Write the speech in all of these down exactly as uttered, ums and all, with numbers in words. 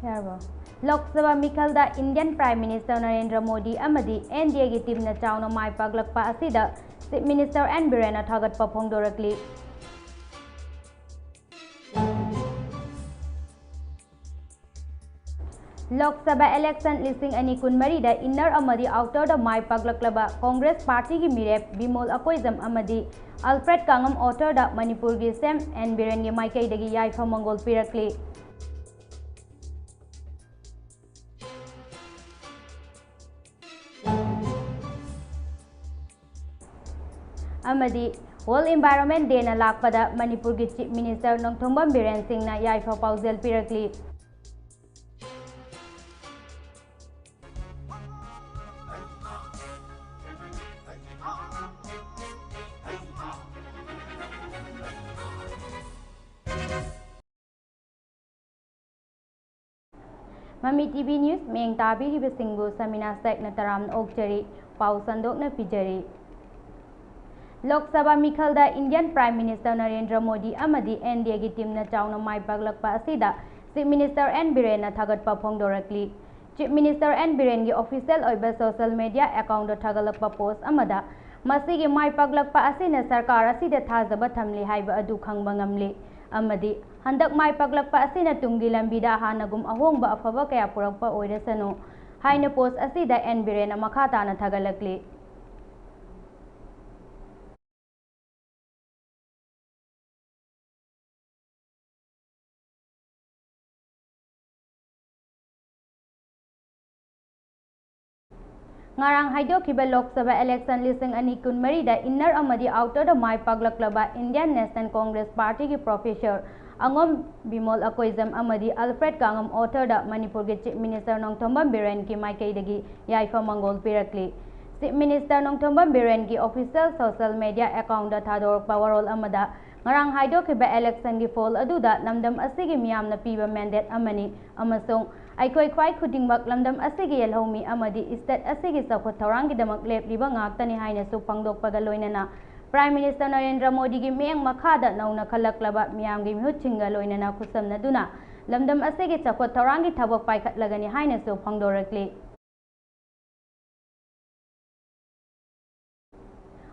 ꯌꯥꯔꯕꯣ? Lok Sabha ꯃꯤꯈꯜꯗ Indian Prime Minister Narendra Modi ꯑꯃꯗꯤ N D A ꯒꯤ team ꯅ ꯆꯥꯎꯅ ꯃꯥꯏ ꯄꯥꯛꯂꯛꯄ ꯑꯁꯤꯗ Chief Minister N ꯕꯤꯔꯦꯟꯅ ꯊꯥꯒꯠꯄ ꯐꯣꯡꯗꯣꯔꯛꯂꯤ꯫ ꯂꯣꯛ ꯁꯚꯥ election ꯂꯤꯁꯤꯡ ꯑꯅꯤ ꯀꯨꯟꯃꯔꯤꯗ inner ꯑꯃꯗꯤ outer ꯗ ꯃꯥꯏ ꯄꯥꯛꯂꯛꯂꯕ Congress party ꯒꯤ ꯃꯤꯔꯦꯞ ꯕꯤꯃꯣꯜ ꯑꯀꯣꯏꯖꯝ ꯑꯃꯗꯤ Alfred ꯀꯥꯡꯉꯝ outer ꯗ ꯃꯅꯤꯄꯨꯔꯒꯤ CEM N ꯕꯤꯔꯦꯟꯒꯤ ꯃꯥꯏꯀꯩꯗꯒꯤ ꯌꯥꯏꯐ ꯃꯪꯒꯣꯜ ꯄꯤꯔꯛꯂꯤ꯫ ꯑꯃꯗꯤ World Environment Day ꯅ ꯂꯥꯛꯄꯗ ꯃꯅꯤꯄꯨꯔꯒꯤ Chief Minister ꯅꯣꯡꯊꯣꯝꯕꯝ ꯕꯤꯔꯦꯟ ꯁꯤꯡꯅ ꯌꯥꯏꯐ ꯄꯥꯎꯖꯦꯜ ꯄꯤꯔꯛꯂꯤ꯫ ꯃꯃꯤ T V News ꯃꯤꯠꯌꯦꯡ ꯇꯥꯕꯤꯔꯤꯕꯁꯤꯡꯕꯨ ꯁꯃꯤꯅꯥ ꯁꯦꯛꯅ ꯇꯔꯥꯝꯅ ꯑꯣꯛꯆꯔꯤ꯫ ꯄꯥꯎ ꯁꯟꯗꯣꯛꯅ ꯄꯤꯖꯔꯤ꯫ Lok Sabha ꯃꯤꯈꯜꯗ Indian Prime Minister Narendra Modi ꯑꯃꯗꯤ N D A ꯒꯤ team ꯅ ꯆꯥꯎꯅ ꯃꯥꯏ ꯄꯥꯛꯂꯛꯄ ꯑꯁꯤꯗ Chief Minister N ꯕꯤꯔꯦꯟꯅ ꯊꯥꯒꯠꯄ ꯐꯣꯡꯗꯣꯔꯛꯂꯤ꯫ Chief Minister N ꯕꯤꯔꯦꯟꯒꯤ official ꯑꯣꯏꯕ social media account ꯗ ꯊꯥꯒꯠꯂꯛꯄ post ꯑꯃꯗ, ꯃꯁꯤꯒꯤ ꯃꯥꯏ ꯄꯥꯛꯂꯛꯄ ꯑꯁꯤꯅ ꯁꯔꯀꯥꯔ ꯑꯁꯤꯗ ꯊꯥꯖꯕ ꯊꯝꯂꯤ ꯍꯥꯏꯕ ꯑꯗꯨ ꯈꯪꯕ ꯉꯝꯂꯤ ꯑꯃꯗꯤ ꯍꯟꯗꯛ ꯃꯥꯏ ꯄꯥꯛꯂꯛꯄ ꯑꯁꯤꯅ ꯇꯨꯡꯒꯤ ꯂꯝꯕꯤꯗ ꯍꯥꯟꯅꯒꯨꯝ ꯑꯍꯣꯡꯕ ꯑꯐꯕ ꯀꯌꯥ ꯄꯨꯔꯛꯄ ꯑꯣꯏꯔꯁꯅꯨ ꯍꯥꯏꯅ post ꯑꯁꯤꯗ N ꯕꯤꯔꯦꯟꯅ ꯃꯈꯥ ꯇꯥꯅ ꯊꯥꯒꯠꯂꯛꯂꯤ꯫ ꯉꯔꯥꯡ ꯍꯥꯏꯗꯣꯛꯈꯤꯕ ꯂꯣꯛ ꯁꯚꯥ election ꯂꯤꯁꯤꯡ ꯑꯅꯤ ꯀꯨꯟꯃꯔꯤꯗ inner ꯑꯃꯗꯤ outer ꯗ ꯃꯥꯏ ꯄꯥꯛꯂꯛꯂꯕ Indian National Congress Party ꯒꯤ professor ꯑꯉꯣꯝ ꯕꯤꯃꯣꯜ ꯑꯀꯣꯏꯖꯝ ꯑꯃꯗꯤ Alfred ꯀꯥꯡꯉꯝ outer ꯗ ꯃꯅꯤꯄꯨꯔꯒꯤ Chief Minister ꯅꯣꯡꯊꯣꯝꯕꯝ ꯕꯤꯔꯦꯟꯒꯤ ꯃꯥꯏꯀꯩꯗꯒꯤ ꯌꯥꯏꯐ ꯃꯪꯒꯣꯜ ꯄꯤꯔꯛꯂꯤ꯫ Chief Minister Nongthombam ꯕꯤꯔꯦꯟꯒꯤ official social media account ꯗ ꯊꯥꯗꯣꯔꯛꯄ ꯋꯥꯔꯣꯜ ꯑꯃꯗ, ꯉꯔꯥꯡ ꯍꯥꯏꯗꯣꯛꯈꯤꯕ election ꯒꯤ poll ꯑꯗꯨꯗ ꯂꯝꯗꯝ ꯑꯁꯤꯒꯤ ꯃꯤꯌꯥꯝꯅ ꯄꯤꯕ mandate ꯑꯃꯅꯤ ꯑꯃꯁꯨꯡ ꯑꯩꯈꯣꯏ ꯈ꯭ꯋꯥꯏ ꯈꯨꯗꯤꯡꯃꯛ ꯂꯝꯗꯝ ꯑꯁꯤꯒꯤ ꯌꯦꯜꯍꯧꯃꯤ ꯑꯃꯗꯤ state ꯑꯁꯤꯒꯤ ꯆꯥꯎꯈꯠ ꯊꯧꯔꯥꯡꯒꯤꯗꯃꯛ ꯂꯦꯞꯂꯤꯕ ꯉꯥꯛꯇꯅꯤ ꯍꯥꯏꯅꯁꯨ ꯐꯣꯡꯗꯣꯛꯄꯒ ꯂꯣꯏꯅꯅ, Prime Minister ꯅꯔꯦꯟꯗ꯭ꯔ ꯃꯣꯗꯤꯒꯤ ꯃꯤꯠꯌꯦꯡ ꯃꯈꯥꯗ ꯅꯧꯅ ꯈꯜꯂꯛꯂꯕ ꯃꯤꯌꯥꯝꯒꯤ ꯃꯤꯍꯨꯠꯁꯤꯡꯒ ꯂꯣꯏꯅꯅ ꯈꯨꯠꯁꯝꯅꯗꯨꯅ ꯂꯝꯗꯝ ꯑꯁꯤꯒꯤ ꯆꯥꯎꯈꯠ ꯊꯧꯔꯥꯡꯒꯤ ꯊꯕꯛ ꯄꯥꯏꯈꯠꯂꯒꯅꯤ ꯍꯥꯏꯅꯁꯨ ꯐꯣꯡꯗꯣꯔꯛꯂꯤ꯫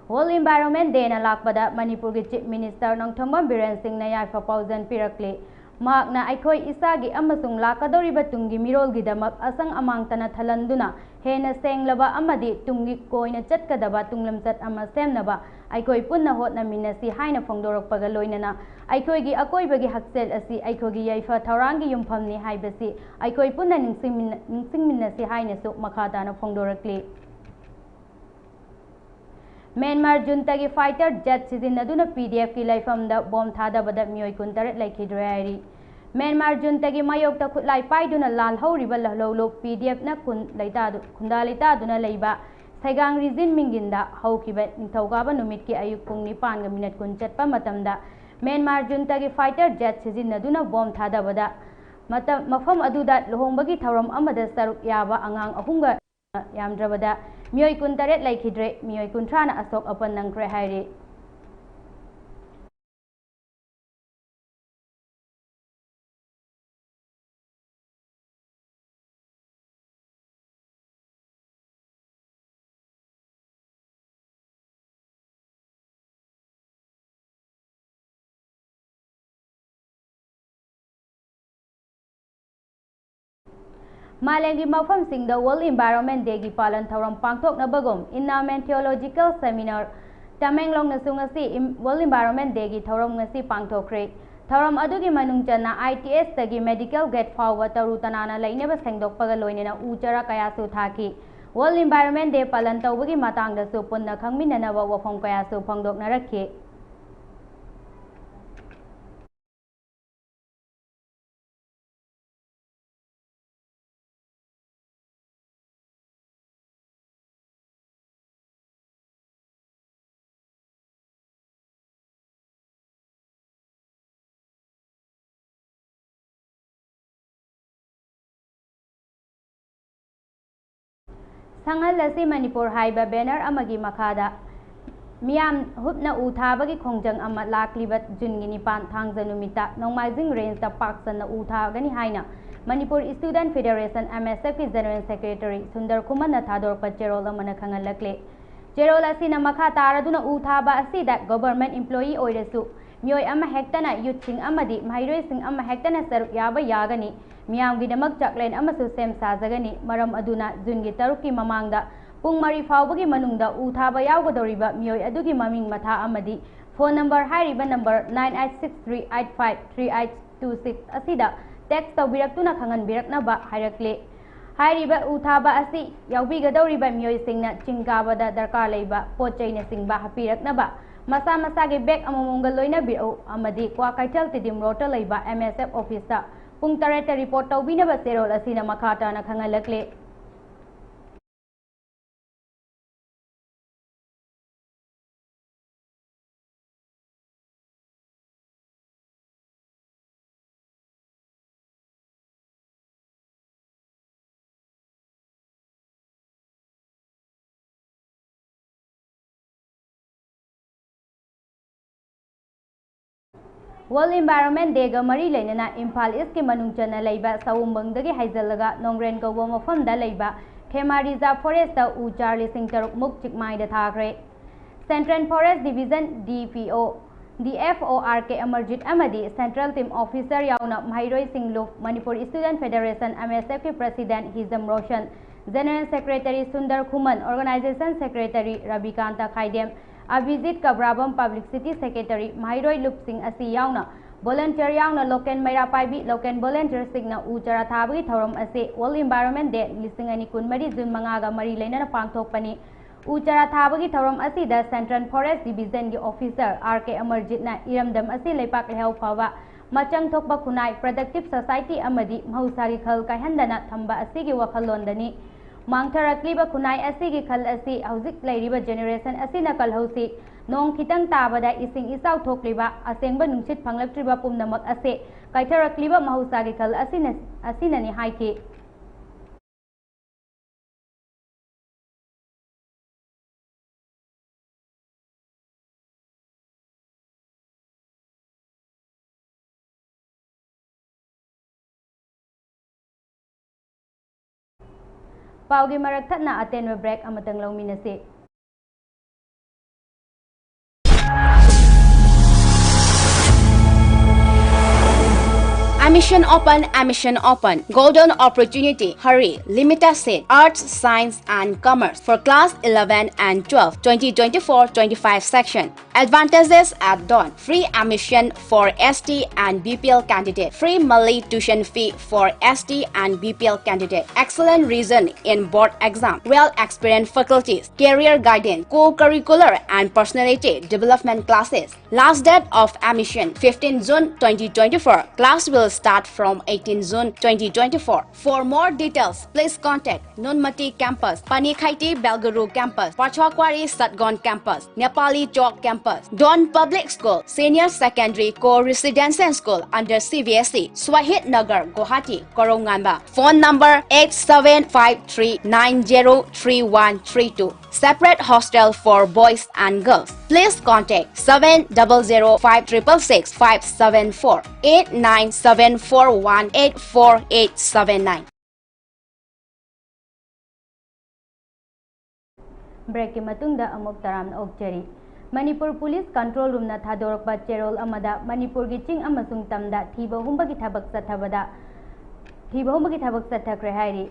World Environment Day ꯅ ꯂꯥꯛꯄꯗ ꯃꯅꯤꯄꯨꯔꯒꯤ Chief Minister ꯅꯣꯡꯊꯣꯝꯕꯝ ꯕꯤꯔꯦꯟ ꯁꯤꯡꯅ ꯌꯥꯏꯐ ꯄꯥꯎꯖꯦꯜ ꯄꯤꯔꯛꯂꯤ꯫ ꯃꯍꯥꯛꯅ ꯑꯩꯈꯣꯏ ꯏꯁꯥꯒꯤ ꯑꯃꯁꯨꯡ ꯂꯥꯛꯀꯗꯧꯔꯤꯕ ꯇꯨꯡꯒꯤ ꯃꯤꯔꯣꯜꯒꯤꯗꯃꯛ ꯑꯁꯪ ꯑꯃꯥꯟ ꯇꯅꯊꯜꯍꯟꯗꯨꯅ ꯍꯦꯟꯅ ꯁꯦꯡꯂꯕ ꯑꯃꯗꯤ ꯇꯨꯡꯒꯤ ꯀꯣꯏꯅ ꯆꯠꯀꯗꯕ ꯇꯨꯡꯂꯝꯆꯠ ꯑꯃ ꯁꯦꯝꯅꯕ ꯑꯩꯈꯣꯏ ꯄꯨꯟꯅ ꯍꯣꯠꯅꯃꯤꯟꯅꯁꯤ ꯍꯥꯏꯅ ꯐꯣꯡꯗꯣꯔꯛꯄꯒ ꯂꯣꯏꯅꯅ ꯑꯩꯈꯣꯏꯒꯤ ꯑꯀꯣꯏꯕꯒꯤ ꯍꯛꯁꯦꯜ ꯑꯁꯤ ꯑꯩꯈꯣꯏꯒꯤ ꯌꯥꯏꯐ ꯊꯧꯔꯥꯡꯒꯤ ꯌꯨꯝꯐꯝꯅꯤ ꯍꯥꯏꯕꯁꯤ ꯑꯩꯈꯣꯏ ꯄꯨꯟꯅ ꯅꯤꯡꯁꯤꯡꯃꯤꯟꯅ-, ꯅꯤꯡꯁꯤꯡꯃꯤꯟꯅꯁꯤ ꯍꯥꯏꯅꯁꯨ ꯃꯈꯥ ꯇꯥꯅ ꯐꯣꯡꯗꯣꯔꯛꯂꯤ꯫ ꯃ꯭ꯌꯥꯟꯃꯥꯔ junta ꯒꯤ fighter jet ꯁꯤꯖꯤꯟꯅꯗꯨꯅ P D F ꯀꯤ ꯂꯩꯐꯝꯗ ꯕꯣꯝ ꯊꯥꯗꯕꯗ ꯃꯤꯑꯣꯏ ꯀꯨꯟꯇꯔꯦꯠ ꯂꯩꯈꯤꯗ꯭ꯔꯦ ꯍꯥꯏꯔꯤ꯫ ꯃ꯭ꯌꯥꯟꯃꯥꯔ junta ꯒꯤ ꯃꯥꯌꯣꯛꯇ ꯈꯨꯠꯂꯥꯏ ꯄꯥꯏꯗꯨꯅ ꯂꯥꯜꯍꯧꯔꯤꯕ ꯂꯍꯂꯧꯂꯨꯞ P D F ꯅ ꯈꯨꯟ ꯂꯩꯇꯥꯗꯨ-, ꯈꯨꯟꯗꯥ ꯂꯩꯇꯥꯗꯨꯅ ꯂꯩꯕ ꯁꯩꯒꯥꯡ ꯔꯤꯖꯤꯟ ꯃꯤꯡꯒꯤꯟꯗ ꯍꯧꯈꯤꯕ ꯅꯤꯡꯊꯧꯀꯥꯕ ꯅꯨꯃꯤꯠꯀꯤ ꯑꯌꯨꯛ ꯄꯨꯡ ꯅꯤꯄꯥꯟꯒ ꯃꯤꯅꯠ ꯀꯨꯟ ꯆꯠꯄ ꯃꯇꯝꯗ ꯃ꯭ꯌꯥꯟꯃꯥꯔ junta ꯒꯤ fighter jet ꯁꯤꯖꯤꯟꯅꯗꯨꯅ ꯕꯣꯝ ꯊꯥꯗꯕꯗ ꯃꯇꯝ, ꯃꯐꯝ ꯑꯗꯨꯗ ꯂꯨꯍꯣꯡꯕꯒꯤ ꯊꯧꯔꯝ ꯑꯃꯗ ꯁꯔꯨꯛ ꯌꯥꯕ ꯑꯉꯥꯡ ꯑꯍꯨꯝꯒ ꯌꯥꯝꯗ꯭ꯔꯕꯗ ꯃꯤꯑꯣꯏ ꯀꯨꯟꯇꯔꯦꯠ ꯂꯩꯈꯤꯗ꯭ꯔꯦ, ꯃꯤꯑꯣꯏ ꯀꯨꯟꯊ꯭ꯔꯥꯅ ꯑꯁꯣꯛ ꯑꯄꯟ ꯅꯪꯈ꯭ꯔꯦ ꯍꯥꯏꯔꯤ꯫ ꯃꯥꯂꯦꯝꯒꯤ ꯃꯐꯝꯁꯤꯡꯗ World Environment Day ꯒꯤ ꯄꯥꯂꯟ ꯊꯧꯔꯝ ꯄꯥꯡꯊꯣꯛꯅꯕꯒꯨꯝ Inna Men Theological Seminar ꯇꯃꯦꯡꯂꯣꯡꯅꯁꯨ ꯉꯁꯤ ꯏꯝ-, World Environment Day ꯒꯤ ꯊꯧꯔꯝ ꯉꯁꯤ ꯄꯥꯡꯊꯣꯛꯈ꯭ꯔꯦ꯫ ꯊꯧꯔꯝ ꯑꯗꯨꯒꯤ ꯃꯅꯨꯡ ꯆꯟꯅ I T S ꯇꯒꯤ medical grade ꯐꯥꯎꯕ ꯇꯔꯨ ꯇꯅꯥꯟꯅ ꯂꯩꯅꯕ ꯁꯦꯡꯗꯣꯛꯄꯒ ꯂꯣꯏꯅꯅ ꯎ ꯆꯥꯔꯥ ꯀꯌꯥꯁꯨ ꯊꯥꯈꯤ꯫ World Environment Day ꯄꯥꯂꯟ ꯇꯧꯕꯒꯤ ꯃꯇꯥꯡꯗꯁꯨ ꯄꯨꯟꯅ ꯈꯪꯃꯤꯟꯅꯅꯕ ꯋꯥꯐꯝ ꯀꯌꯥꯁꯨ ꯐꯣꯡꯗꯣꯛꯅꯔꯛꯈꯤ꯫ ꯁꯪꯍꯜꯂꯁꯤ ꯃꯅꯤꯄꯨꯔ ꯍꯥꯏꯕ banner ꯑꯃꯒꯤ ꯃꯈꯥꯗ ꯃꯤꯌꯥꯝ ꯍꯨꯞꯅ ꯎ ꯊꯥꯕꯒꯤ ꯈꯣꯡꯖꯪ ꯑꯃ ꯂꯥꯛꯂꯤꯕ ꯖꯨꯟꯒꯤ ꯅꯤꯄꯥꯟ ꯊꯥꯡꯖ ꯅꯨꯃꯤꯠꯇ ꯅꯣꯡꯃꯥꯏꯖꯤꯡ ꯔꯦꯟꯖꯇ ꯄꯥꯛ ꯁꯟꯅ ꯎ ꯊꯥꯒꯅꯤ ꯍꯥꯏꯅ ꯃꯅꯤꯄꯨꯔ ꯏꯁꯇꯨꯗꯦꯟꯠ ꯐꯦꯗꯔꯦꯁꯟ, ꯑꯦꯝ ꯑꯦꯁ ꯑꯦꯐꯀꯤ ꯖꯦꯅꯔꯦꯜ ꯁꯦꯀ꯭ꯔꯦꯇꯔꯤ ꯁꯨꯟꯗꯔ ꯈꯨꯃꯟꯅ ꯊꯥꯗꯣꯔꯛꯄ ꯆꯦꯔꯣꯜ ꯑꯃꯅ ꯈꯪꯍꯜꯂꯛꯂꯦ꯫ ꯆꯦꯔꯣꯜ ꯑꯁꯤꯅ ꯃꯈꯥ ꯇꯥꯔꯗꯨꯅ ꯎ ꯊꯥꯕ ꯑꯁꯤꯗ ꯒꯣꯚꯔꯟꯃꯦꯟꯠ ꯏꯝꯄ꯭ꯂꯣꯌꯤ ꯑꯣꯏꯔꯁꯨ, ꯃꯤꯑꯣꯏ ꯑꯃꯍꯦꯛꯇꯅ, ꯌꯨꯠꯁꯤꯡ ꯑꯃꯗꯤ ꯃꯍꯩꯔꯣꯏꯁꯤꯡ ꯑꯃꯍꯦꯛꯇꯅ ꯁꯔꯨꯛ ꯌꯥꯕ ꯌꯥꯒꯅꯤ꯫ ꯃꯤꯌꯥꯝꯒꯤꯗꯃꯛ ꯆꯥꯛꯂꯦꯟ ꯑꯃꯁꯨ ꯁꯦꯝ ꯁꯥꯖꯒꯅꯤ꯫ ꯃꯔꯝ ꯑꯗꯨꯅ ꯖꯨꯟꯒꯤ ꯇꯔꯨꯛꯀꯤ ꯃꯃꯥꯡꯗ ꯄꯨꯡ ꯃꯔꯤ ꯐꯥꯎꯕꯒꯤ ꯃꯅꯨꯡꯗ ꯎ ꯊꯥꯕ ꯌꯥꯎꯒꯗꯧꯔꯤꯕ ꯃꯤꯑꯣꯏ ꯑꯗꯨꯒꯤ ꯃꯃꯤꯡ ꯃꯊꯥ ꯑꯃꯗꯤ ꯐꯣꯟ ꯅꯝꯕꯔ ꯍꯥꯏꯔꯤꯕ number nine eight six three eight five three eight two six ꯑꯁꯤꯗ ꯇꯦꯛꯁ ꯇꯧꯕꯤꯔꯛꯇꯨꯅ ꯈꯪꯍꯟꯕꯤꯔꯛꯅꯕ ꯍꯥꯏꯔꯛꯂꯦ꯫ ꯍꯥꯏꯔꯤꯕ ꯎ ꯊꯥꯕ ꯑꯁꯤ ꯌꯥꯎꯕꯤꯒꯗꯧꯔꯤꯕ ꯃꯤꯑꯣꯏꯁꯤꯡꯅ ꯆꯤꯡ ꯀꯥꯕꯗ ꯗꯔꯀꯥꯔ ꯂꯩꯕ ꯄꯣꯠ ꯆꯩꯅꯆꯤꯡꯕ ꯍꯥꯞꯄꯤꯔꯛꯅꯕ ꯃꯁꯥ ꯃꯁꯥꯒꯤ ꯕꯦꯒ ꯑꯃꯃꯝꯒ ꯂꯣꯏꯅꯕꯤꯔꯛꯎ ꯑꯃꯗꯤ ꯀ꯭ꯋꯥꯀꯩꯊꯦꯜ ꯇꯤꯗꯤꯝ ꯔꯣꯗꯇ ꯂꯩꯕ ꯑꯦꯝ ꯑꯦꯁ ꯑꯦꯐ ꯑꯣꯐꯤꯁꯇ ꯄꯨꯡ ꯇꯔꯦꯠꯇ ꯔꯤꯄꯣꯔꯠ ꯇꯧꯕꯤꯅꯕ ꯆꯦꯔꯣꯜ ꯑꯁꯤꯅ ꯃꯈꯥ ꯇꯥꯅ ꯈꯪꯍꯜꯂꯛꯂꯦ꯫ World Environment Dayꯒ ꯃꯔꯤ ꯂꯩꯅꯅ ꯏꯝꯐꯥꯜ ꯏꯁꯀꯤ ꯃꯅꯨꯡ ꯆꯟꯅ ꯂꯩꯕ ꯁꯋꯨꯝꯕꯪꯗꯒꯤ ꯍꯩꯖꯤꯜꯂꯒ ꯅꯣꯡꯒ꯭ꯔꯦꯟ ꯀꯧꯕ ꯃꯐꯝꯗ ꯂꯩꯕ ꯈꯦꯃꯥ ꯔꯤꯖꯥꯔꯚ ꯐꯣꯔꯦꯁꯇ ꯎ ꯆꯥꯔ ꯂꯤꯁꯤꯡ ꯇꯔꯨꯛ ꯃꯨꯛ ꯆꯤꯛꯃꯥꯏꯗ ꯊꯥꯈ꯭ꯔꯦ꯫ Central Forest Division D P O, D F O R K Amarjeet ꯑꯃꯗꯤ Central Team Officer ꯌꯥꯎꯅ ꯃꯍꯩꯔꯣꯏꯁꯤꯡ, ꯂꯨꯞ, Manipur Student Federation, M S F ꯀꯤ President ꯍꯤꯖꯝ ꯔꯣꯁꯟ, General Secretary ꯁꯨꯟꯗꯔ ꯈꯨꯃꯟ, Organization Secretary ꯔꯕꯤꯀꯥꯟꯇ ꯈꯥꯏꯗꯦꯝ, ꯑꯚꯤꯖꯤꯠ ꯀꯕ꯭ꯔꯥꯕꯝ, Publicity Secretary, ꯃꯍꯩꯔꯣꯏ ꯂꯨꯞꯁꯤꯡ ꯑꯁꯤ ꯌꯥꯎꯅ volunteer ꯌꯥꯎꯅ local ꯃꯩꯔꯥ ꯄꯥꯏꯕꯤ, local volunteerꯁꯤꯡꯅ ꯎ ꯆꯥꯔꯥ ꯊꯥꯕꯒꯤ ꯊꯧꯔꯝ ꯑꯁꯤ World Environment Day ꯂꯤꯁꯤꯡ ꯑꯅꯤ ꯀꯨꯟꯃꯔꯤ ꯖꯨꯟ ꯃꯉꯥꯒ ꯃꯔꯤ ꯂꯩꯅꯅ ꯄꯥꯡꯊꯣꯛꯄꯅꯤ꯫ ꯎ ꯆꯥꯔꯥ ꯊꯥꯕꯒꯤ ꯊꯧꯔꯝ ꯑꯁꯤꯗ Central Forest Divisionꯒꯤ officer R K ꯑꯃꯔꯖꯤꯠꯅ ꯏꯔꯝꯗꯝ ꯑꯁꯤ ꯂꯩꯄꯥꯛ ꯂꯩꯍꯥꯎ ꯐꯕ, ꯃꯆꯪ ꯊꯣꯛꯄ ꯈꯨꯟꯅꯥꯏ, productive society ꯑꯃꯗꯤ ꯃꯍꯧꯁꯥꯒꯤ ꯈꯜ ꯀꯥꯏꯍꯟꯗꯅ ꯊꯝꯕ ꯑꯁꯤꯒꯤ ꯋꯥꯈꯜꯂꯣꯟꯗꯅꯤ꯫ ꯃꯥꯡꯊꯔꯛꯂꯤꯕ ꯈꯨꯟꯅꯥꯏ ꯑꯁꯤꯒꯤ ꯈꯜ ꯑꯁꯤ ꯍꯧꯖꯤꯛ ꯂꯩꯔꯤꯕ generation ꯑꯁꯤꯅ ꯀꯜꯍꯧꯁꯤ꯫ ꯅꯣꯡ ꯈꯤꯇꯪ ꯇꯥꯕꯗ ꯏꯁꯤꯡ ꯏꯆꯥꯎ ꯊꯣꯛꯂꯤꯕ, ꯑꯁꯦꯡꯕ ꯅꯨꯡꯁꯤꯠ ꯐꯪꯂꯛꯇ꯭ꯔꯤꯕ ꯄꯨꯝꯅꯃꯛ ꯑꯁꯤ ꯀꯥꯏꯊꯔꯛꯂꯤꯕ ꯃꯍꯧꯁꯥꯒꯤ ꯈꯜ ꯑꯁꯤꯅ, ꯑꯁꯤꯅꯅꯤ ꯍꯥꯏꯈꯤ꯫ ꯄꯥꯎꯒꯤ ꯃꯔꯛ ꯊꯠꯅ ꯑꯇꯦꯟꯕ break ꯑꯃꯇꯪ ꯂꯧꯃꯤꯟꯅꯁꯤ꯫ Admission open, admission open. Golden opportunity. Hurry. Limited seat. Arts, Science and Commerce. For class eleven and twelve, twenty twenty-four twenty-five section. Advantages at dawn. Free admission for S T and B P L candidate. Free monthly tuition fee for S T and B P L candidate. Excellent result in board exam. Well experienced faculties. Career guidance. Co-curricular and personality development classes. Last date of admission, fifteen June twenty twenty-four. Class will start from eighteen June twenty twenty-four. For more details, please contact Nunmati Campus, Panikhaiti Belguru Campus, Pachakwari Satgon Campus, Nepali Chowk Campus, Don Public School, Senior Secondary Co-Residential School under C B S E, Swahid Nagar, Guwahati, Koronganba. Phone number eight seven five three nine zero three one three two. Separate hostel for boys and girls. Please contact seven double zero five triple six five seven four, eight nine seven four one eight four eight seven nine. Breakꯀꯤ ꯃꯇꯨꯡꯗ ꯑꯃꯨꯛ ꯇꯔꯥꯝꯅ ꯑꯣꯛꯆꯔꯤ꯫ Manipur police control ꯔꯨꯝꯅ ꯊꯥꯗꯣꯔꯛꯄ ꯆꯦꯔꯣꯜ ꯑꯃꯗ ꯃꯅꯤꯄꯨꯔꯒꯤ ꯆꯤꯡ ꯑꯃꯁꯨꯡ ꯇꯝꯗ ꯊꯤꯕ ꯍꯨꯝꯕꯒꯤ ꯊꯕꯛ ꯆꯠꯊꯕꯗ, ꯊꯤꯕ ꯍꯨꯝꯕꯒꯤ ꯊꯕꯛ ꯆꯠꯊꯈ꯭ꯔꯦ ꯍꯥꯏꯔꯤ꯫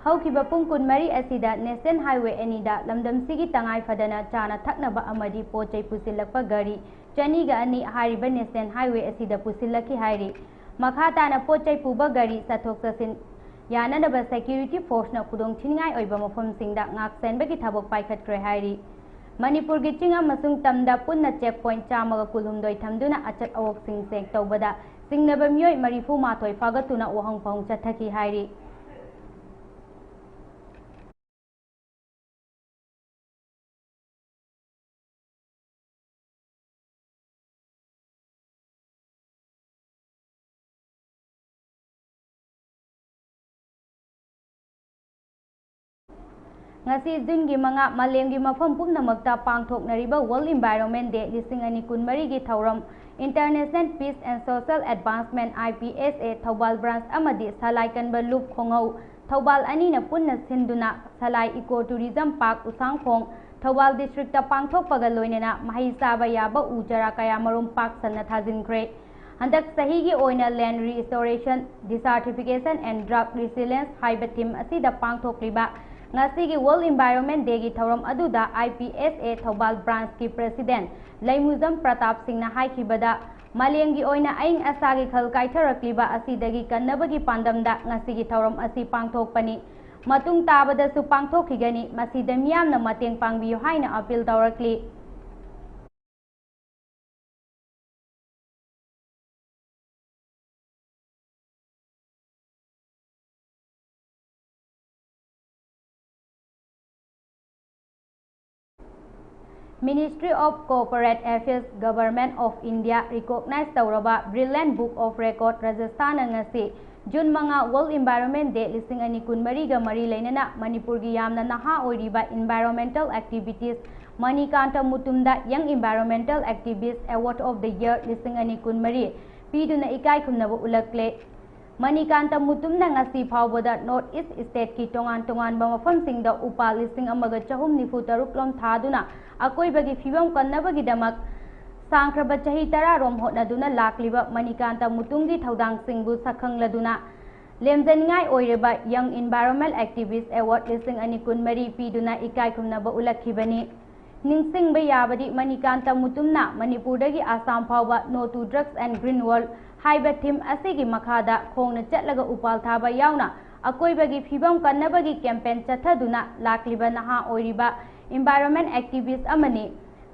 ꯍꯧꯈꯤꯕ ꯄꯨꯡ ꯀꯨꯟꯃꯔꯤ ꯑꯁꯤꯗ National Highway ꯑꯅꯤꯗ ꯂꯝꯗꯝꯁꯤꯒꯤ ꯇꯉꯥꯏ ꯐꯗꯅ ꯆꯥꯅ ꯊꯛꯅꯕ ꯑꯃꯗꯤ ꯄꯣꯠ ꯆꯩ ꯄꯨꯁꯤꯜꯂꯛꯄ ꯒꯥꯔꯤ ꯆꯅꯤꯒ ꯑꯅꯤ ꯍꯥꯏꯔꯤꯕ National Highway ꯑꯁꯤꯗ ꯄꯨꯁꯤꯜꯂꯛꯈꯤ ꯍꯥꯏꯔꯤ꯫ ꯃꯈꯥ ꯇꯥꯅ ꯄꯣꯠ ꯆꯩ ꯄꯨꯕ ꯒꯥꯔꯤ ꯆꯠꯊꯣꯛ ꯆꯠꯁꯤꯟ ꯌꯥꯅꯅꯕ security forceꯅ ꯈꯨꯗꯣꯡ ꯊꯤꯅꯤꯡꯉꯥꯏ ꯑꯣꯏꯕ ꯃꯐꯝꯁꯤꯡꯗ ꯉꯥꯛ ꯁꯦꯟꯕꯒꯤ ꯊꯕꯛ ꯄꯥꯏꯈꯠꯈ꯭ꯔꯦ ꯍꯥꯏꯔꯤ꯫ ꯃꯅꯤꯄꯨꯔꯒꯤ ꯆꯤꯡ ꯑꯃꯁꯨꯡ ꯇꯝꯗ ꯄꯨꯟꯅ check point ꯆꯥꯝꯃꯒ ꯀꯨꯟꯍꯨꯝꯗꯣꯏ ꯊꯝꯗꯨꯅ ꯑꯆꯠ ꯑꯋꯣꯛꯁꯤꯡ check ꯇꯧꯕꯗ ꯆꯤꯡꯅꯕ ꯃꯤꯑꯣꯏ ꯃꯔꯤꯐꯨ ꯃꯥꯊꯣꯏ ꯐꯥꯒꯠꯇꯨꯅ ꯋꯥꯍꯪ ꯄꯥꯎꯍꯪ ꯆꯠꯊꯈꯤ ꯍꯥꯏꯔꯤ꯫ ꯉꯁꯤ ꯖꯨꯟꯒꯤ ꯃꯉꯥ, ꯃꯥꯂꯦꯝꯒꯤ ꯃꯐꯝ ꯄꯨꯝꯅꯃꯛꯇ ꯄꯥꯡꯊꯣꯛꯅꯔꯤꯕ World Environment Day ꯂꯤꯁꯤꯡ ꯑꯅꯤ ꯀꯨꯟꯃꯔꯤꯒꯤ ꯊꯧꯔꯝ International Peace and Social Advancement, I P S A, Thoubal branch ꯑꯃꯗꯤ ꯁꯂꯥꯏ ꯀꯟꯕ ꯂꯨꯞ ꯈꯣꯡꯍꯧ ꯊꯧꯕꯥꯜ ꯑꯅꯤꯅ ꯄꯨꯟꯅ ꯁꯤꯟꯗꯨꯅ ꯁꯂꯥꯏ Eco Tourism Park ꯎꯁꯥꯡꯈꯣꯡ, Thoubal district ꯇ ꯄꯥꯡꯊꯣꯛꯄꯒ ꯂꯣꯏꯅꯅ ꯃꯍꯩ ꯆꯥꯕ ꯌꯥꯕ ꯎ ꯆꯥꯔꯥ ꯀꯌꯥ ꯃꯔꯨꯝ ꯄꯥꯛ ꯁꯟꯅ ꯊꯥꯖꯤꯟꯈ꯭ꯔꯦ꯫ ꯍꯟꯗꯛ ꯆꯍꯤꯒꯤ ꯑꯣꯏꯅ Land Restoration, Desertification and Drought Resilience ꯍꯥꯏꯕ theme ꯑꯁꯤꯗ ꯄꯥꯡꯊꯣꯛꯂꯤꯕ ꯉꯁꯤꯒꯤ World Environment Day ꯒꯤ ꯊꯧꯔꯝ ꯑꯗꯨꯗ I P S A Thoubal branch ꯀꯤ president ꯂꯩꯃꯨꯖꯝ ꯄ꯭ꯔꯇꯥꯞ ꯁꯤꯡꯅ ꯍꯥꯏꯈꯤꯕꯗ, ꯃꯥꯂꯦꯝꯒꯤ ꯑꯣꯏꯅ ꯑꯏꯪ ꯑꯁꯥꯒꯤ ꯈꯜ ꯀꯥꯏꯊꯔꯛꯂꯤꯕ ꯑꯁꯤꯗꯒꯤ ꯀꯟꯅꯕꯒꯤ ꯄꯥꯟꯗꯝꯗ ꯉꯁꯤꯒꯤ ꯊꯧꯔꯝ ꯑꯁꯤ ꯄꯥꯡꯊꯣꯛꯄꯅꯤ꯫ ꯃꯇꯨꯡ ꯇꯥꯕꯗꯁꯨ ꯄꯥꯡꯊꯣꯛꯈꯤꯒꯅꯤ꯫ ꯃꯁꯤꯗ ꯃꯤꯌꯥꯝꯅ ꯃꯇꯦꯡ ꯄꯥꯡꯕꯤꯌꯨ ꯍꯥꯏꯅ appeal ꯇꯧꯔꯛꯂꯤ꯫ Ministry of Corporate Affairs, Government of India recognize ꯇꯧꯔꯕ Brilliant Book of Record Rajasthan ꯅ ꯉꯁꯤ, June ꯃꯉꯥ, World Environment Day ꯂꯤꯁꯤꯡ ꯑꯅꯤ ꯀꯨꯟꯃꯔꯤꯒ ꯃꯔꯤ ꯂꯩꯅꯅ ꯃꯅꯤꯄꯨꯔꯒꯤ ꯌꯥꯝꯅ ꯅꯍꯥ ꯑꯣꯏꯔꯤꯕ environmental activist Manikanta ꯃꯨꯇꯨꯝꯗ Young Environmental Activist Award of the Year ꯂꯤꯁꯤꯡ ꯑꯅꯤ ꯀꯨꯟꯃꯔꯤ ꯄꯤꯗꯨꯅ ꯏꯀꯥꯏ ꯈꯨꯝꯅꯕ ꯎꯠꯂꯛꯂꯦ꯫ ꯃꯅꯤꯀꯥꯟꯇ ꯃꯨꯇꯨꯝꯅ ꯉꯁꯤ ꯐꯥꯎꯕꯗ North East state ꯀꯤ ꯇꯣꯉꯥꯟ ꯇꯣꯉꯥꯟꯕ ꯃꯐꯝꯁꯤꯡꯗ ꯎꯄꯥꯜ ꯂꯤꯁꯤꯡ ꯑꯃꯒ ꯆꯍꯨꯝ ꯅꯤꯐꯨ ꯇꯔꯨꯛ ꯂꯣꯝ ꯊꯥꯗꯨꯅ ꯑꯀꯣꯏꯕꯒꯤ ꯐꯤꯕꯝ ꯀꯟꯅꯕꯒꯤꯗꯃꯛ ꯁꯥꯡꯈ꯭ꯔꯕ ꯆꯍꯤ ꯇꯔꯥ ꯔꯣꯝ ꯍꯣꯠꯅꯗꯨꯅ ꯂꯥꯛꯂꯤꯕ ꯃꯅꯤꯀꯥꯟꯇ ꯃꯨꯇꯨꯝꯒꯤ ꯊꯧꯗꯥꯡꯁꯤꯡꯕꯨ ꯁꯛꯈꯪꯂꯗꯨꯅ ꯂꯦꯝꯖꯅꯤꯡꯉꯥꯏ ꯑꯣꯏꯔꯤꯕ Young Environmental Activist Award ꯂꯤꯁꯤꯡ ꯑꯅꯤ ꯀꯨꯟꯃꯔꯤ ꯄꯤꯗꯨꯅ ꯏꯀꯥꯏ ꯈꯨꯝꯅꯕ ꯎꯠꯂꯛꯈꯤꯕꯅꯤ꯫ ꯅꯤꯡꯁꯤꯡꯕ ꯌꯥꯕꯗꯤ, ꯃꯅꯤꯀꯥꯟꯇ ꯃꯨꯇꯨꯝꯅ ꯃꯅꯤꯄꯨꯔꯗꯒꯤ ꯑꯁꯥꯝ ꯐꯥꯎꯕ No to Drugs and Green World ꯍꯥꯏꯕ theme ꯑꯁꯤꯒꯤ ꯃꯈꯥꯗ ꯈꯣꯡꯅ ꯆꯠꯂꯒ ꯎꯄꯥꯜ ꯊꯥꯕ ꯌꯥꯎꯅ ꯑꯀꯣꯏꯕꯒꯤ ꯐꯤꯕꯝ ꯀꯟꯅꯕꯒꯤ campaign ꯆꯠꯊꯗꯨꯅ ꯂꯥꯛꯂꯤꯕ ꯅꯍꯥ ꯑꯣꯏꯔꯤꯕ environment activist ꯑꯃꯅꯤ꯫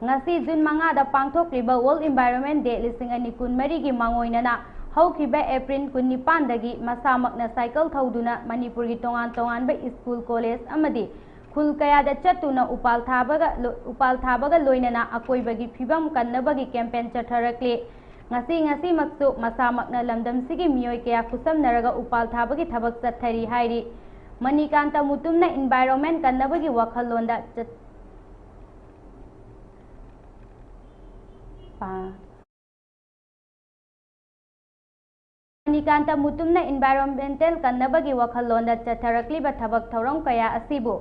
ꯉꯁꯤ June ꯃꯉꯥꯗ ꯄꯥꯡꯊꯣꯛꯂꯤꯕ World Environment Day ꯂꯤꯁꯤꯡ ꯑꯅꯤ ꯀꯨꯟꯃꯔꯤꯒꯤ ꯃꯥꯡꯑꯣꯏꯅꯅ ꯍꯧꯈꯤꯕ April ꯀꯨꯟꯅꯤꯄꯥꯟꯗꯒꯤ ꯃꯁꯥꯃꯛꯅ cycle ꯊꯧꯗꯨꯅ ꯃꯅꯤꯄꯨꯔꯒꯤ ꯇꯣꯉꯥꯟ ꯇꯣꯉꯥꯟꯕ school, college ꯑꯃꯗꯤ ꯈꯨꯜ ꯀꯌꯥꯗ ꯆꯠꯇꯨꯅ ꯎꯄꯥꯜ ꯊꯥꯕꯒ ꯂꯣ-, ꯎꯄꯥꯜ ꯊꯥꯕꯒ ꯂꯣꯏꯅꯅ ꯑꯀꯣꯏꯕꯒꯤ ꯐꯤꯕꯝ ꯀꯟꯅꯕꯒꯤ campaign ꯆꯠꯊꯔꯛꯂꯤ꯫ ꯉꯁꯤ ꯉꯁꯤꯃꯛꯁꯨ ꯃꯁꯥꯃꯛꯅ ꯂꯝꯗꯝꯁꯤꯒꯤ ꯃꯤꯑꯣꯏ ꯀꯌꯥ ꯈꯨꯠꯁꯝꯅꯔꯒ ꯎꯄꯥꯜ ꯊꯥꯕꯒꯤ ꯊꯕꯛ ꯆꯠꯊꯔꯤ ꯍꯥꯏꯔꯤ꯫ ꯃꯅꯤꯀꯥꯟꯇ ꯃꯨꯇꯨꯝꯅ environment ꯀꯟꯅꯕꯒꯤ ꯋꯥꯈꯜꯂꯣꯟꯗ ꯆꯠ-, ꯄꯥ-, ꯃꯅꯤꯀꯥꯟꯇ ꯃꯨꯇꯨꯝꯅ environmental ꯀꯟꯅꯕꯒꯤ ꯋꯥꯈꯜꯂꯣꯟꯗ ꯆꯠꯊꯔꯛꯂꯤꯕ ꯊꯕꯛ ꯊꯧꯔꯝ ꯀꯌꯥ ꯑꯁꯤꯕꯨ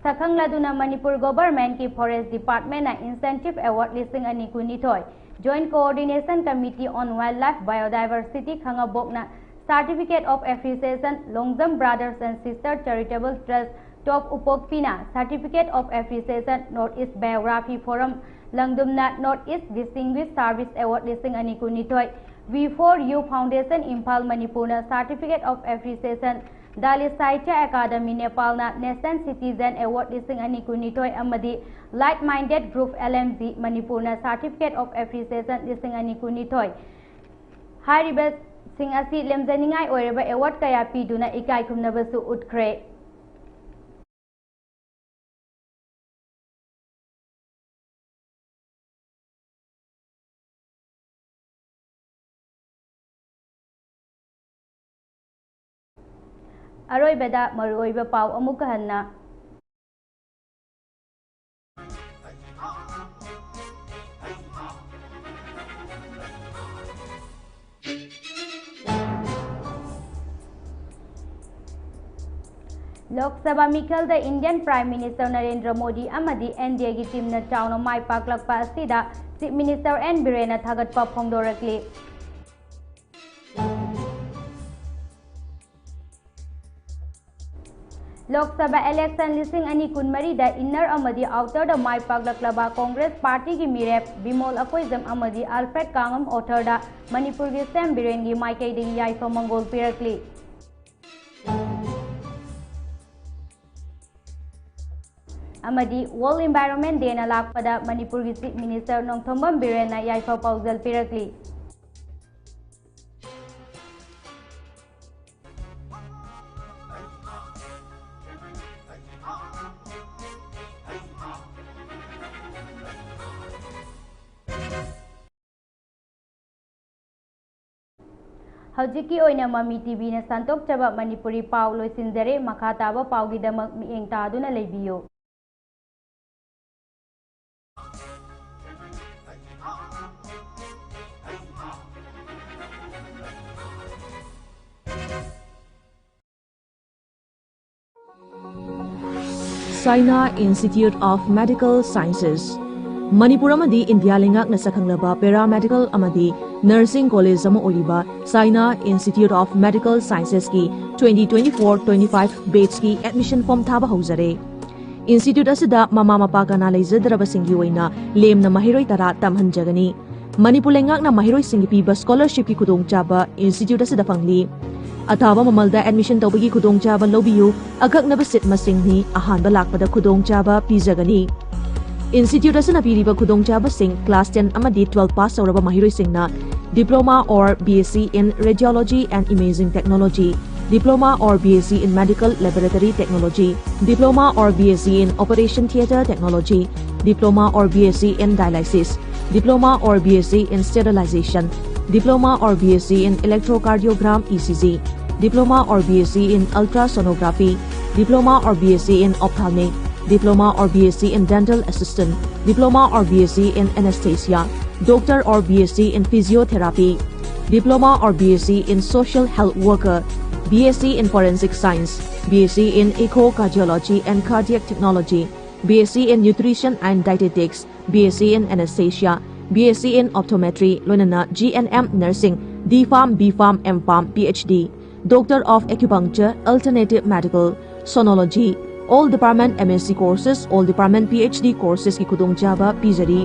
ꯁꯛꯈꯪꯂꯗꯨꯅ ꯃꯅꯤꯄꯨꯔ governmentꯀꯤ Forest Departmentꯅ incentive award ꯂꯤꯁꯤꯡ ꯑꯅꯤ ꯀꯨꯟꯅꯤꯊꯣꯏ, Joint Coordination Committee on Wildlife Biodiversity ꯈꯥꯉꯕꯣꯛꯅ Certificate of Appreciation, Longjam Brothers and Sisters Charitable Trust, Top ꯎꯄꯣꯛꯄꯤꯅ Certificate of Appreciation, North East Biography Forum ꯂꯪꯗꯨꯝꯅ North East Distinguished Service Award ꯂꯤꯁꯤꯡ ꯑꯅꯤ ꯀꯨꯟꯅꯤꯊꯣꯏ, We four U Foundation Imphal ꯃꯅꯤꯄꯨꯔꯅ Certificate of Appreciation, Dalit Sahitya Academy ꯅꯦꯄꯥꯜꯅ National Citizen Award ꯂꯤꯁꯤꯡ ꯑꯅꯤ ꯀꯨꯟꯅꯤꯊꯣꯏ ꯑꯃꯗꯤ Like Minded Group L M G ꯃꯅꯤꯄꯨꯔꯅ Certificate of Appreciation ꯂꯤꯁꯤꯡ ꯑꯅꯤ ꯀꯨꯟꯅꯤꯊꯣꯏ꯫ ꯍꯥꯏꯔꯤꯕꯁꯤꯡ ꯑꯁꯤ ꯂꯦꯝꯖꯅꯤꯡꯉꯥꯏ ꯑꯣꯏꯔꯕ award ꯀꯌꯥ ꯄꯤꯗꯨꯅ ꯏꯀꯥꯏ ꯈꯨꯝꯅꯕꯁꯨ ꯎꯠꯈ꯭ꯔꯦ꯫ ꯑꯔꯣꯏꯕꯗ ꯃꯔꯨꯑꯣꯏꯕ ꯄꯥꯎ ꯑꯃꯨꯛꯀ ꯍꯟꯅ꯫ Lok Sabha ꯃꯤꯈꯜꯗ Indian Prime Minister Narendra Modi ꯑꯃꯗꯤ N D Aꯒꯤ teamꯅ ꯆꯥꯎꯅ ꯃꯥꯏ ꯄꯥꯛꯂꯛꯄ ꯑꯁꯤꯗ Chief Minister N ꯕꯤꯔꯦꯟꯅ ꯊꯥꯒꯠꯄ ꯐꯣꯡꯗꯣꯔꯛꯂꯤ꯫ ꯂꯣꯛ ꯁꯚꯥ election ꯂꯤꯁꯤꯡ ꯑꯅꯤ ꯀꯨꯟꯃꯔꯤꯗ inner ꯑꯃꯗꯤ outerꯗ ꯃꯥꯏ ꯄꯥꯛꯂꯛꯂꯕ Congress partyꯒꯤ ꯃꯤꯔꯦꯞ ꯕꯤꯃꯣꯜ ꯑꯀꯣꯏꯖꯝ ꯑꯃꯗꯤ Alfred ꯀꯥꯉꯝ ꯑꯣꯊꯔꯗ ꯃꯅꯤꯄꯨꯔꯒꯤ ꯁꯤ ꯑꯦꯝ ꯕꯤꯔꯦꯟꯒꯤ ꯃꯥꯏꯀꯩꯗꯒꯤ ꯌꯥꯏꯐ ꯃꯪꯒꯣꯜ ꯄꯤꯔꯛꯂꯤ꯫ ꯑꯃꯗꯤ World Environment Dayꯅ ꯂꯥꯛꯄꯗ ꯃꯅꯤꯄꯨꯔꯒꯤ Chief Minister ꯅꯣꯡꯊꯣꯝꯕꯝ ꯕꯤꯔꯦꯟꯅ ꯌꯥꯏꯐ ꯄꯥꯎꯖꯦꯜ ꯄꯤꯔꯛꯂꯤ꯫ ꯍꯧꯖꯤꯛꯀꯤ ꯑꯣꯏꯅ ꯃꯃꯤ ꯇꯤꯚꯤꯅ ꯁꯟꯗꯣꯛꯆꯕ ꯃꯅꯤꯄꯨꯔꯤ ꯄꯥꯎ ꯂꯣꯏꯁꯤꯟꯖꯔꯦ꯫ ꯃꯈꯥ ꯇꯥꯕ ꯄꯥꯎꯒꯤꯗꯃꯛ ꯃꯤꯠꯌꯦꯡ ꯇꯥꯗꯨꯅ ꯂꯩꯕꯤꯌꯨ꯫ China Institute of Medical Sciences꯫ Manipur ꯑꯃꯗꯤ ꯏꯟꯗꯤꯌꯥ ꯂꯩꯉꯥꯛꯅ ꯁꯛꯈꯪꯂꯕ paramedical ꯑꯃꯗꯤ nursing college ꯑꯃ ꯑꯣꯏꯔꯤꯕ China Institute of Medical Sciences ꯀꯤ twenty twenty-four twenty-five batch ꯀꯤ admission form ꯊꯥꯕ ꯍꯧꯖꯔꯦ꯫ Institute ꯑꯁꯤꯗ ꯃꯃꯥ ꯃꯄꯥ ꯀꯅꯥ ꯂꯩꯖꯗ꯭ꯔꯕꯁꯤꯡꯒꯤ ꯑꯣꯏꯅ ꯂꯦꯝꯅ ꯃꯍꯩꯔꯣꯏ ꯇꯔꯥ ꯇꯝꯍꯟꯖꯒꯅꯤ꯫ ꯃꯅꯤꯄꯨꯔ ꯂꯩꯉꯥꯛꯅ ꯃꯍꯩꯔꯣꯏꯁꯤꯡꯒꯤ ꯄꯤꯕ scholarship ꯀꯤ ꯈꯨꯗꯣꯡꯆꯥꯕ institute ꯑꯁꯤꯗ ꯐꯪꯂꯤ꯫ ꯑꯊꯥꯕ ꯃꯃꯜꯗ admission ꯇꯧꯕꯒꯤ ꯈꯨꯗꯣꯡꯆꯥꯕ ꯂꯧꯕꯤꯌꯨ꯫ ꯑꯀꯛꯅꯕ seat ꯃꯁꯤꯡꯅꯤ꯫ ꯑꯍꯥꯟꯕ ꯂꯥꯛꯄꯗ ꯈꯨꯗꯣꯡꯆꯥꯕ ꯄꯤꯖꯒꯅꯤ꯫ Institute ꯑꯁꯤꯅ ꯄꯤꯔꯤꯕ ꯈꯨꯗꯣꯡꯆꯥꯕꯁꯤꯡ: class ten ꯑꯃꯗꯤ twelve pass ꯇꯧꯔꯕ ꯃꯍꯩꯔꯣꯏꯁꯤꯡꯅ Diploma or B S c in Radiology and Imaging Technology, Diploma or B S c in Medical Laboratory Technology, Diploma or B S c in Operation Theatre Technology, Diploma or B S c in Dialysis, Diploma or B S c in Sterilization, Diploma or B S c in Electrocardiogram E C G, Diploma or B S c in Ultrasonography, Diploma or B S c in Ophthalmic, Diploma or B S c in Dental Assistant, Diploma or B S c in Anesthesia, Doctor or B S c in Physiotherapy, Diploma or B S c in Social Health Worker, B S c in Forensic Science, B S c in Echocardiology and Cardiac Technology, B S c in Nutrition and Dietetics, B S c in Anesthesia, B S c in Optometry, ꯂꯣꯏꯅꯅ G N M Nursing, D Pharm, B Pharm, M Pharm, P H D, Doctor of Acupuncture, Alternative Medical, Sonology, all department M S c courses, all department P H D courses ꯀꯤ ꯈꯨꯗꯣꯡꯆꯥꯕ ꯄꯤꯖꯔꯤ꯫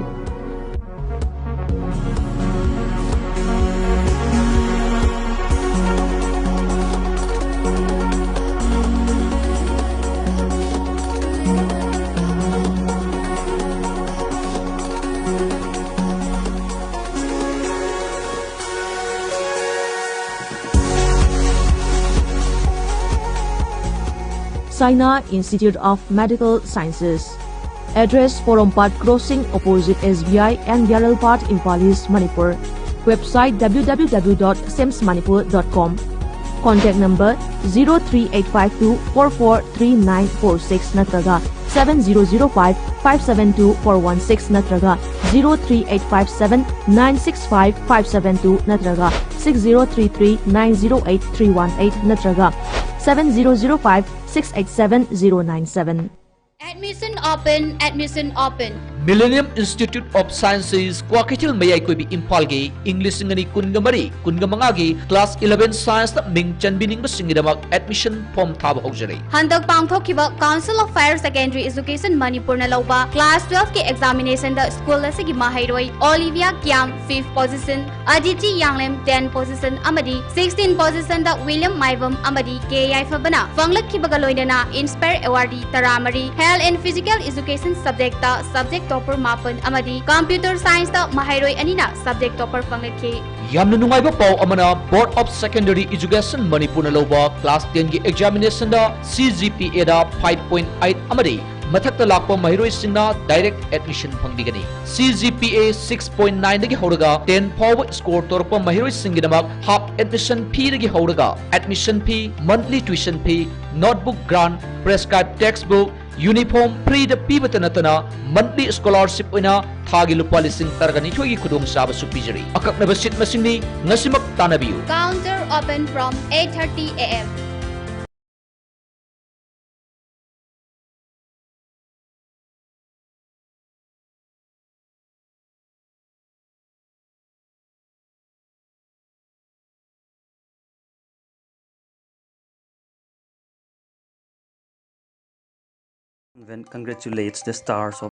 China Institute of Medical Sciences. Address: Porompat Crossing, opposite S B I and Yaralpat, Imphal East, Manipur. Website: W W W dot sims manipur dot com. Contact number: zero three eight five two four four three nine four six ꯅꯠꯇ꯭ꯔꯒ seven zero zero five five seven two four one six ꯅꯠꯇ꯭ꯔꯒ zero three eight five seven nine six five five seven two ꯅꯠꯇ꯭ꯔꯒ six zero three three nine zero eight three one eight ꯅꯠꯇ꯭ꯔꯒ seven zero zero five six eight seven zero nine seven꯫ Admission open, admission open. Millennium Institute of Sciences, Kwakeithel, ꯃꯌꯥꯏ ꯀꯣꯏꯕꯤ, ꯏꯝꯐꯥꯜꯒꯤ ꯏꯪ ꯂꯤꯁꯤꯡ ꯑꯅꯤ ꯀꯨꯟꯒ ꯃꯔꯤ ꯀꯨꯟꯒ ꯃꯉꯥꯒꯤ class eleven science-ꯇ ꯃꯤꯡ ꯆꯟꯕꯤꯅꯤꯡꯕꯁꯤꯡꯒꯤꯗꯃꯛ admission form ꯊꯥꯕ ꯍꯧꯖꯔꯤ꯫ ꯍꯟꯗꯛ ꯄꯥꯡꯊꯣꯛꯈꯤꯕ Council of Higher Secondary Education ꯃꯅꯤꯄꯨꯔꯅ ꯂꯧꯕ class twelve-ꯀꯤ examination-ꯗ school ꯑꯁꯤꯒꯤ ꯃꯍꯩꯔꯣꯏ Olivia ꯀ꯭ꯌꯥꯝ fifth position, Aditi ꯌꯥꯡꯂꯦꯝ ten position ꯑꯃꯗꯤ sixteen position-ꯗ William ꯃꯥꯏꯕꯝ ꯑꯃꯗꯤ ꯀꯦ ꯌꯥꯏꯐꯕꯅ ꯐꯪꯂꯛꯈꯤꯕꯒ ꯂꯣꯏꯅꯅ Inspire Awardee ꯇꯔꯥꯃꯔꯤ, Health and Physical Education subject-ꯇ subject topper ꯃꯥꯄꯟ ꯑꯃꯗꯤ Computer Science-ꯇ ꯃꯍꯩꯔꯣꯏ ꯑꯅꯤꯅ subject topper ꯐꯪꯂꯛꯈꯤ꯫ ꯌꯥꯝꯅ ꯅꯨꯡꯉꯥꯏꯕ ꯄꯥꯎ ꯑꯃꯅ, Board of Secondary Education ꯃꯅꯤꯄꯨꯔꯅ ꯂꯧꯕ class ten-ꯒꯤ examination-ꯗ C G P A-ꯗ five point eight ꯑꯃꯗꯤ ꯃꯊꯛꯇ ꯂꯥꯛꯄ ꯃꯍꯩꯔꯣꯏꯁꯤꯡꯅ direct admission ꯐꯪꯕꯤꯒꯅꯤ꯫ C G P A six point nine-ꯗꯒꯤ ꯍꯧꯔꯒ ten ꯐꯥꯎꯕ score ꯇꯧꯔꯛꯄ ꯃꯍꯩꯔꯣꯏꯁꯤꯡꯒꯤꯗꯃꯛ half admission fee-ꯗꯒꯤ ꯍꯧꯔꯒ admission fee, monthly tuition fee, notebook grant, prescribed textbook, uniform free-ꯗ ꯄꯤꯕꯇ ꯅꯠꯇꯅ monthly scholarship ꯑꯣꯏꯅ ꯊꯥꯒꯤ ꯂꯨꯄꯥ ꯂꯤꯁꯤꯡ ꯇꯔꯥꯅꯤꯊꯣꯏꯒꯤ ꯈꯨꯗꯣꯡꯆꯥꯕꯁꯨ ꯄꯤꯖꯔꯤ꯫ ꯑꯀꯛꯅꯕ seat ꯃꯁꯤꯡꯅꯤ, ꯉꯁꯤꯃꯛ ꯇꯥꯟꯅꯕꯤꯌꯨ꯫ Counter open from eight thirty A M. Convent congratulates the stars of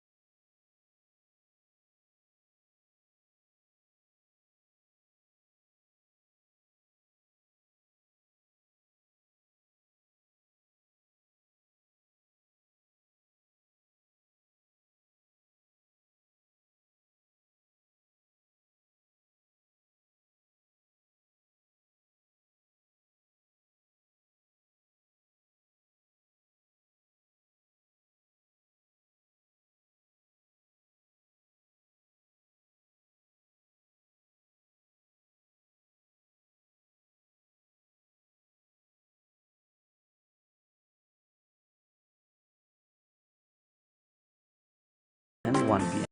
And one P M.